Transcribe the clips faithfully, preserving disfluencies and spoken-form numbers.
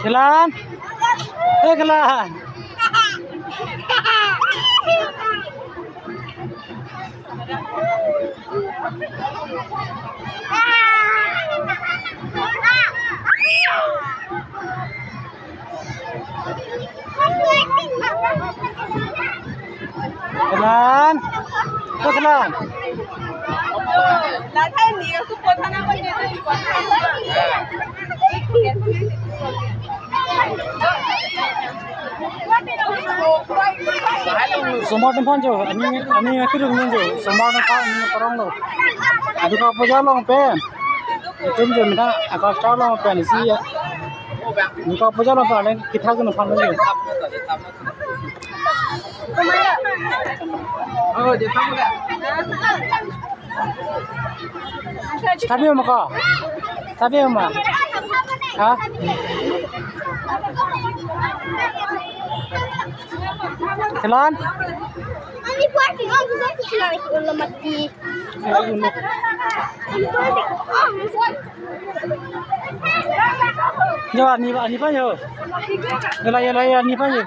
Khelan. Eh, Khelan. Khelan. Oh, Khelan. Somar atum aphan jo, ani, ani akirung nung jo, somar atum aphan, ani parong lo. Adu ka puja along pen. Itum jo mina, aka star along pen isi ya. Adu ka puja along pen, ale kithak atum aphan jo. Thapi ma ko? Thapi ma? Ha? Khelan? Jo, ani, ani aphan jo. Yala, yala, yala, ani aphan jo.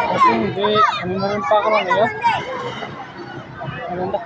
Asin di, anin anin pa ko lang ya. Anin dah.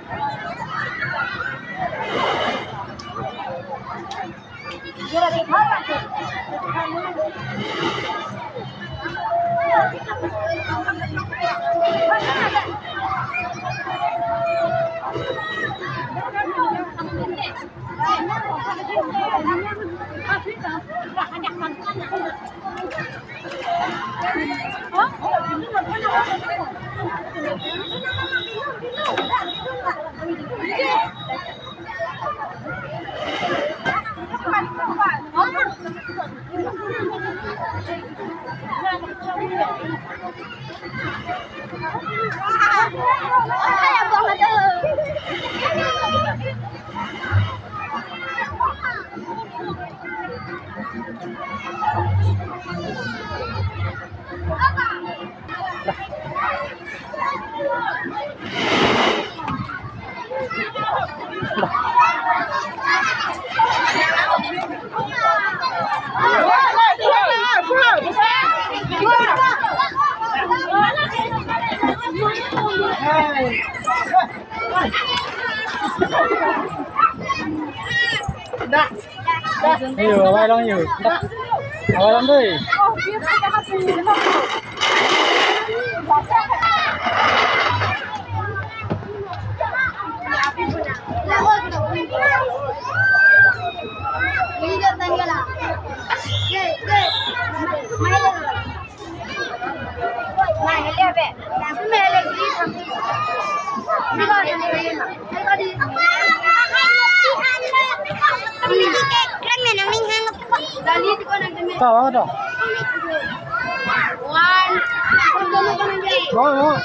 Yo, awai lang yo. Awai lang dei. Ta, ta, ta. Oi, oi.